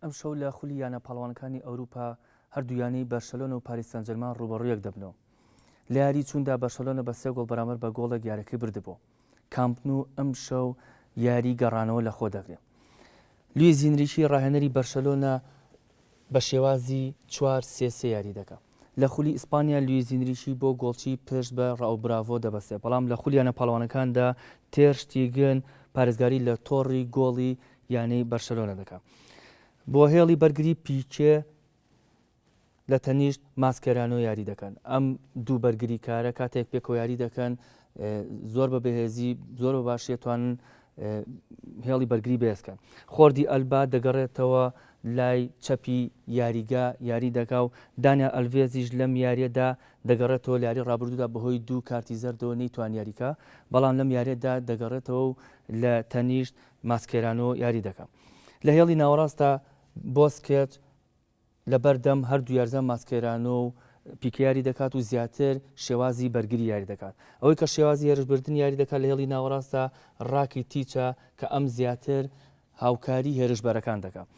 ئەمشەو لە خولی یانە پاڵەوانەکانی ئەوروپا هەردوو یانەی بەرشەلۆنە و پاریس سانجێرمان ڕووبەڕوویەک دەبنەوە. لە یاری چووندا بەرشەلۆنە بە سێ گۆڵ بەرامبەر بە گۆڵێک یاریەکەی بردبوو. کامپ نو ئەمشەو یاری گەڕانەوە لەخۆ دەگرێ. لویس ئینریکی ڕاهێنەری بەرشەلۆنە بە شێوازی 4-3-3 یاری دەکا. لە خولی ئیسپانیا لویس ئینریکی بۆ گۆڵچی پشت بە ڕائو براڤۆ دەبەستێ، بەڵام لە خولی یانە پاڵەوانەکاندا تێر شتیگن پارێزگاری لە تۆڕی گۆڵی یانەی بەرشەلۆنە دەکا. بۆ هێڵی بەرگری پیکێ لە تەنیشت ماسکێرانۆ یاری دەکەن. ئەم دوو بەرگریکارە کاتێک پێکەوە یاری دەکەن زۆر بە بەهێزی زۆر بە باشی ئەتوانن هێڵی بەرگری بەهێزکەن. خۆردی ئەلبا دەگەڕێتەوە لای چەپی یاریگا یاری دەکا و دانیال ئەلڤێزیش لەم یاریەدا دەگەڕێتەوە لە یاری ڕابردوودا بەهۆی دوو کارتی زەردەوە نەیتوان یاریکا بەڵام لەم یاریەدا دەگەڕێتەوە و لە تەنیشت ماسکێرانۆ یاری دەکا. لە هێڵی ناوەڕاستدا بۆسکێت لەبەردەم هەردوو یاریزان ماسکێرانۆ و پیکێ یاری دەکات و زیاتر شێوازی بەرگری یاری دەکات. ئەوەی کە شێوازی هێرشبردن یاری دەکات لە هێڵی ناوەڕاستدا ڕاکیتیچە کە ئەم زیاتر هاوکاری هێرشبەرەکان دەکات.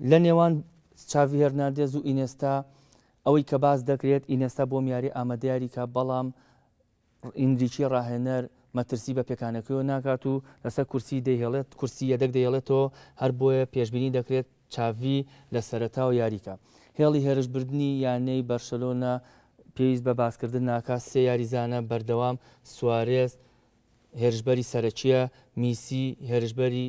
لە نێوان چاڤی هێرناندێز و ئینێستا ئەوەی کە باس دەکرێت ئینێستا بۆم یاری ئامادە یاریکە بەڵام ئینریکی ڕاهێنەر مەترسی بە پێکانەکەیەوە ناکات و لەسەر کورسی دەیهێڵێت کورسی یەدەگ دەیهێڵێتەوە، هەر بۆیە پێشبینی دەکرێت چاڤی لە سەرەتاوە یاریکا. هێڵی هێرشبردنی یانەی بەرشەلۆنە پێویست بە باسکردن ناکات، سێ یاریزانە بەردەوام سوارێز هێرشبەری سەرەکییە، میسی هێرشبەری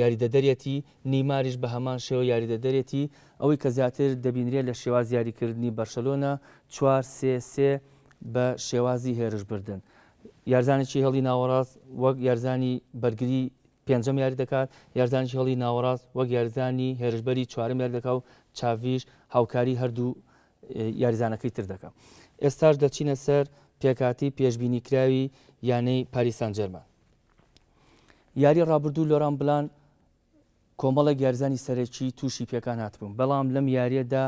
یاریدەدەرێتی، نیماریش بە هەمان شێوە یاریدەدەرێتی، ئەوەی کە زیاتر دەبینرێت لە شێوازی یاریکردنی بەرشەلۆنە چوار سێ سێ بە شێوازی هێرشبردن یارزانێکی هێڵی ناوەڕاست وەک یارزانی بەرگری پێنجەم یاری دەکات، یارزانێکی هێڵی ناوەڕاست وەک یارزانی هێرشبەری چوارەم یاری دەکات و چاڤیش هاوکاری هەردوو یاریزانەکەی تر دەکات. ئێستاش دەچینە سەر پێکهاتەی پێشبینیکراوی یانەی پاریس سانجێرمان. یاری ڕابردوو لۆران بلان کۆمەڵێک یاریزانی سەرەکی تووشی پێکان هاتبوون بەڵام لەم یاریەدا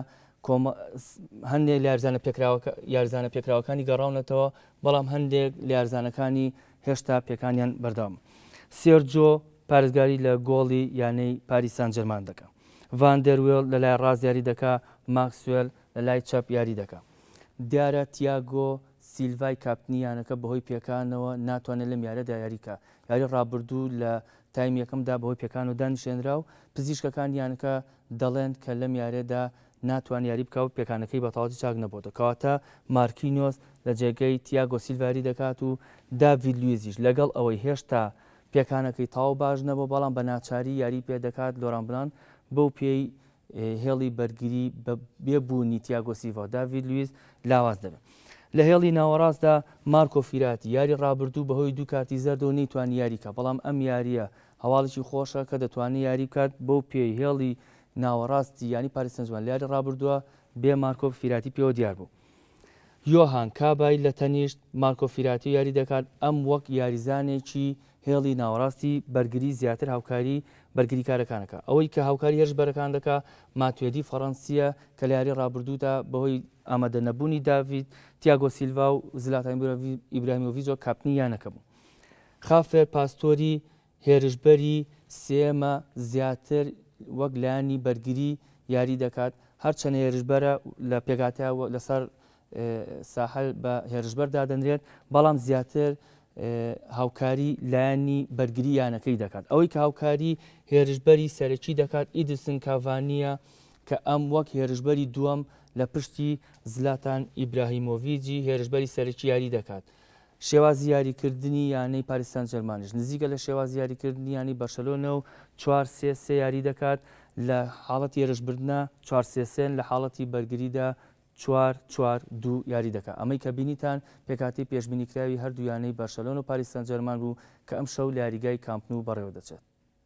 هەندێک لە یاریزانە پێکراوەکە یاریزانە پێکراوەکانی گەڕاونەتەوە بەڵام هەندێک لە یاریزانەکانی هێشتا پێکانیان بەردەوام سێرجۆ پارێزگاری لە گۆڵی یانەی پاریس سان جێرمان دەکا ڤان دەروێڵ لە لای ڕاست یاری دەکا ماکسوێل لە لای چەپ یاری دەکا دیارە تیاگۆ سیلڤای کاپتنی یانەکە بەهۆی پێکانەوە ناتوانێت لەم یاریەدا یاریکا، یاری رابردوو لە تایمی یەکەمدا بەهۆی پێکانەوە دانیشێنرا و پزیشکەکانی یانەکە دەڵێن کە لەم یاریەدا ناتوانێت یاری بکا و پێکانەکەی بەتەواوەتی چاک نەبۆتەوە، کەواتە مارکینیۆس لە جێگەی تیاگۆ سیلڤا یاری دەکات و داڤید لویزیش لەگەڵ ئەوەی هێشتا پێکانەکەی تەواو باش نەبووە بەڵام بە ناچاری یاری پێدەکات لۆران بلان بەو پێی هێڵی بەرگری بە بێ بوونی تیاگۆ سیلڤا و داڤید لویز لاواز دەبێت. لە هێڵی ناوەڕاستدا مارکۆ فیراتی یاری ڕابردوو بەهۆی دوو کارتی زەردەوە نەیتوانی یاری بکات، بەڵام ئەم یارییە هەواڵێکی خۆشە کە دەتوانێت یاری بکات بەو پێی هێڵی ناوەڕاستی یانی پاریس سانجێرمان لە یاری ڕابردووە بێ مارکۆ فیراتی پێوە دیار بوو. یۆهان کابای لە تەنیشت مارکۆ فیراتی یاری دەکات، ئەم وەک یاریزانێکی هێڵی ناوەڕاستی بەرگری زیاتر هاوکاری بەرگریکارەکان دەکات، ئەوەی کە هاوکاری هێرشبەرەکان دەکات ماتوێدی فەڕەنسییە کە لە یاری ڕابردوودا بەهۆی ئامادەنەبوونی داڤید تیاگۆ سیلڤا و زلاتان ئیبراهیمۆڤیچەوە کاپتنی یانەکە بوو. خافێر پاستۆری هێرشبەری سێیەمە زیاتر وەک لایەنی بەرگری یاری دەکات، هەرچەندە هێرشبەرە لە پێکهاتە لەسەر ساحە بە هێرشبەر دادەنرێت، بەڵام زیاتر هاوکاری لایەنی بەرگری یانەکەی دەکات. ئەوەی کە هاوکاری هێرشبەری سەرەکی دەکات ئیدسن کاڤانییە کە ئەم وەک هێرشبەری دووەم لە پشتی زلاتان ئیبراهیمۆڤیجی هێرشبەری سەرەکی یاری دەکات. شێوازی یاریکردنی یانەی پاریس سانجێرمانیش نزیکە لە شێوازی یاریکردنی یانەی بەرشەلۆنە و چوار سێ سێ یاری دەکات، لە حاڵەتی هێرشبردنە چوار سێ سێن، لە حاڵەتی بەرگریدا چوار چوار دوو یاری دەکات. ئەمەی کە بینیتان پێکهاتەی پێشبینیکراوی هەردوو یانەی بەرشەلۆنە و پاریس سانجێرمان بوو کە ئەمشەو لە یاریگای کامپ نو بەڕێوەدەچێت.